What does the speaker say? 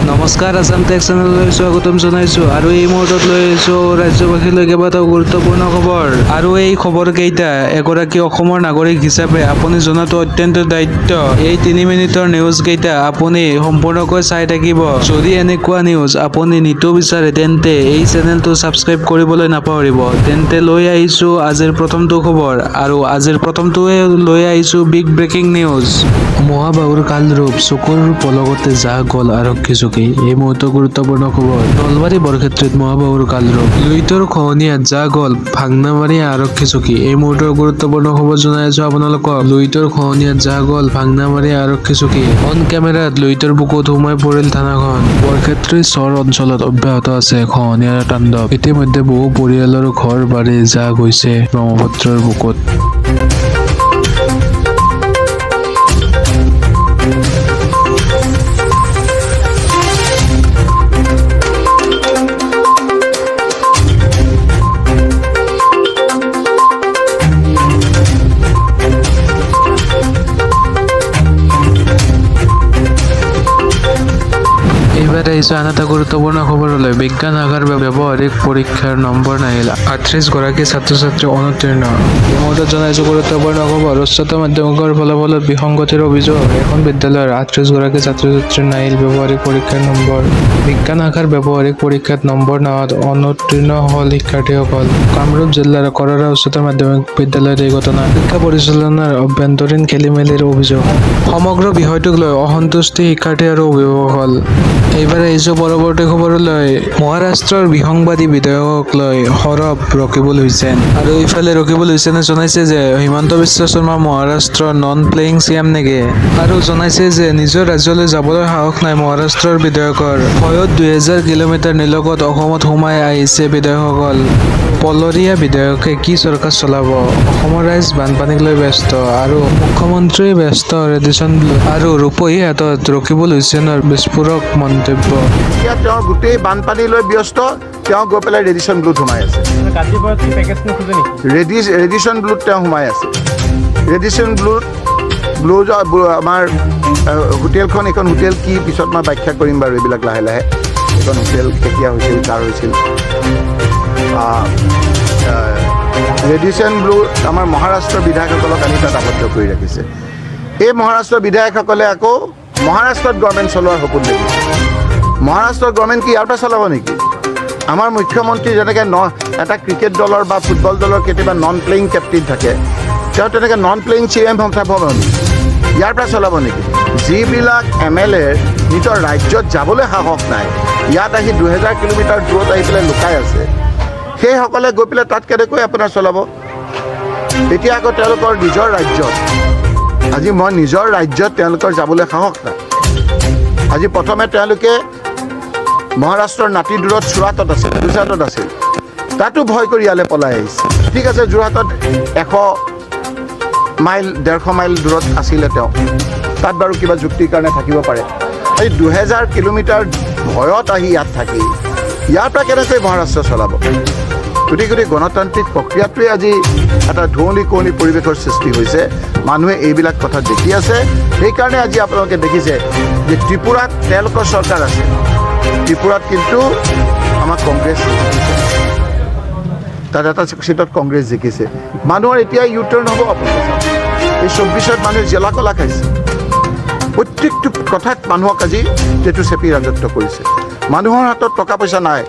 নমস্কাৰ, আছাম টেক চেনেললৈ স্বাগতম জনাইছোঁ আৰু এই মুহূৰ্তত লৈ আহিছোঁ ৰাজ্যবাসীলৈ কেইবাটাও গুৰুত্বপূৰ্ণ খবৰ। আৰু এই খবৰ কেইটা এগৰাকী অসমৰ নাগৰিক হিচাপে আপুনি জনাটো অত্যন্ত দায়িত্ব। এই 3 মিনিটৰ নিউজ কেইটা আপুনি সম্পূৰ্ণকৈ চাই থাকিব। যদি এনেকুৱা নিউজ আপুনি নিতৌ বিচাৰে, তেন্তে এই চেনেলটো ছাবস্ক্ৰাইব কৰিবলৈ নাপাহৰিব। তেন্তে লৈ আহিছোঁ আজিৰ প্ৰথমটো খবৰ আৰু আজিৰ প্ৰথমটোৱে লৈ আহিছোঁ বিগ ব্ৰেকিং নিউজ। মহাবাহুৰ কালৰূপ, চকুৰ পলকতে জাহ গ'ল আৰক্ষী চকী। এই মুহূৰ্ত গুৰুত্বপূৰ্ণ খবৰ। নলবাৰী বৰক্ষেত্ৰীত মহাবাহুৰ কালৰূপ। লুইতৰ খহনীয়াত জাহ গ'ল ভাংনামাৰী আৰক্ষী চকী। এই মুহূৰ্তৰ গুৰুত্বপূৰ্ণ খবৰ জনাই আছো আপোনালোকক। লুইতৰ খহনীয়াত জাহ গ'ল ভাংনামাৰী আৰক্ষী চকী। অন কেমেৰাত লুইতৰ বুকুত সোমাই পৰিল থানাখন। বৰক্ষেত্ৰীৰ চৰ অঞ্চলত অব্যাহত আছে খহনীয়াৰ তাণ্ডৱ। ইতিমধ্যে বহু পৰিয়ালৰ ঘৰ বাৰী জাহ গৈছে ব্ৰহ্মপুত্ৰৰ বুকুত। এইবাৰ আহিছো আন এটা গুৰুত্বপূৰ্ণ খবৰলৈ। বিজ্ঞান শাখাৰ ব্যৱহাৰিক পৰীক্ষাৰ নম্বৰ নাহিল, 38 গৰাকী ছাত্ৰ-ছাত্ৰী অনুত্তীৰ্ণ। এই মুহূৰ্তত জনাইছো গুৰুত্বপূৰ্ণ খবৰ। উচ্চতৰ মাধ্যমিকৰ ফলাফলত বিসংগতিৰ অভিযোগ। এখন বিদ্যালয়ৰ 38 গৰাকী ছাত্ৰ-ছাত্ৰীৰ নাহিল ব্যৱহাৰিক পৰীক্ষাৰ নম্বৰ। বিজ্ঞান শাখাৰ ব্যৱহাৰিক পৰীক্ষাত নম্বৰ নহাত অনুত্তীৰ্ণ হ'ল শিক্ষাৰ্থীসকল। কামৰূপ জিলাৰ কৰৰা উচ্চতৰ মাধ্যমিক বিদ্যালয়ত এই ঘটনা। শিক্ষা পৰিচালনাৰ অভ্যন্তৰীণ খেলিমেলিৰ অভিযোগ। সমগ্ৰ বিষয়টোক লৈ অসন্তুষ্টি শিক্ষাৰ্থী আৰু অভিভাৱকসকল। এইবাৰ আহিছো পৰৱৰ্তী খবৰলৈ। মহাৰাষ্ট্ৰৰ বিসম্বাদী বিধায়কক লৈ সৰব ৰকিবুল হুছেইন। আৰু ইফালে ৰকিবুল হুছেইনে জনাইছে যে হিমন্ত বিশ্ব শৰ্মা মহাৰাষ্ট্ৰৰ নন প্লেয়িং চিএম নেকি? আৰু জনাইছে যে নিজৰ ৰাজ্যলৈ যাবলৈ সাহস নাই মহাৰাষ্ট্ৰৰ বিধায়কৰ। ভয়ত 2000 কিলোমিটাৰ নিলগত অসমত সোমাই আহিছে বিধায়কসকল। পলৰীয়া বিধায়কে কি চৰকাৰ চলাব? অসমৰ ৰাইজ বানপানীক লৈ ব্যস্ত আৰু মুখ্যমন্ত্ৰী ব্যস্ত ৰেডিচন ব্লু আৰু ৰূপহীহাটত ৰকিবুল হুছেইনৰ বিস্ফোৰক মন্তব্য। এতিয়া তেওঁ গোটেই বানপানী লৈ ব্যস্ত, তেওঁ গৈ পেলাই ৰেডিচন ব্লুত সোমাই আছে। কাজিৰঙাত কি পেকেজ নোখোজে নেকি? ৰেডিচন ব্লুত তেওঁ সোমাই আছে। ৰেডিচন ব্লুত ব্লু আমাৰ হোটেলখন, এইখন হোটেল কি, পিছত মই ব্যাখ্যা কৰিম বাৰু এইবিলাক লাহে লাহে। এইখন হোটেল কেতিয়া হৈছিল, কাৰ হৈছিল? ৰেডিচন ব্লু আমাৰ মহাৰাষ্ট্ৰৰ বিধায়কসকলক আনি তাত আবদ্ধ কৰি ৰাখিছে। এই মহাৰাষ্ট্ৰৰ বিধায়কসকলে আকৌ মহাৰাষ্ট্ৰত গভৰ্ণমেণ্ট চলোৱাৰ সপোন দেখিছে। মহাৰাষ্ট্ৰৰ গভৰ্ণমেণ্ট কি ইয়াৰ পৰা চলাব নেকি? আমাৰ মুখ্যমন্ত্ৰী যেনেকৈ ন এটা ক্ৰিকেট দলৰ বা ফুটবল দলৰ কেতিয়াবা নন প্লেয়িং কেপ্টেইন থাকে, তেওঁ তেনেকৈ নন প্লেয়িং চি এম হ'ব নেকি? ইয়াৰ পৰা চলাব নেকি? যিবিলাক এম এল এৰ নিজৰ ৰাজ্যত যাবলৈ সাহস নাই, ইয়াত আহি 2000 কিলোমিটাৰ দূৰত আহি পেলাই লুকাই আছে, সেইসকলে গৈ পেলাই তাত কেনেকৈ আপোনাৰ চলাব? এতিয়া আকৌ তেওঁলোকৰ নিজৰ ৰাজ্যত, আজি মই নিজৰ ৰাজ্যত তেওঁলোকৰ যাবলৈ সাহস নাই। আজি প্ৰথমে তেওঁলোকে মহাৰাষ্ট্ৰৰ নাতি দূৰত চুৰাটত আছিল, গুজৰাটত আছিল, তাতো ভয় কৰি ইয়ালৈ পলাই আহিছে। ঠিক আছে, যোৰহাটত 100 মাইল, 150 মাইল দূৰত আছিলে তেওঁ, তাত বাৰু কিবা যুক্তিৰ কাৰণে থাকিব পাৰে। এই 2000 কিলোমিটাৰ ভয়ত আহি ইয়াত থাকি ইয়াৰ পৰা কেনেকৈ মহাৰাষ্ট্ৰ চলাব? গতিকে গোটেই গণতান্ত্ৰিক প্ৰক্ৰিয়াটোৱে আজি এটা ধুঁৱলি কুঁৱলী পৰিৱেশৰ সৃষ্টি হৈছে। মানুহে এইবিলাক কথা দেখি আছে। সেইকাৰণে আজি আপোনালোকে দেখিছে যে ত্ৰিপুৰাত তেওঁলোকৰ চৰকাৰ আছে, ত্ৰিপুৰাত কিন্তু আমাৰ কংগ্ৰেছ জিকিছে। তাত এটা চিটত কংগ্ৰেছ জিকিছে। মানুহৰ এতিয়া ইউ টাৰ্ণ হ'ব, আপোনালোকে চাওক। এই 24ত মানুহে জ্বলা কলা খাইছে। প্ৰত্যেকটো কথাত মানুহক আজি টেটু চেপি ৰাজত্ব কৰিছে। মানুহৰ হাতত টকা পইচা নাই।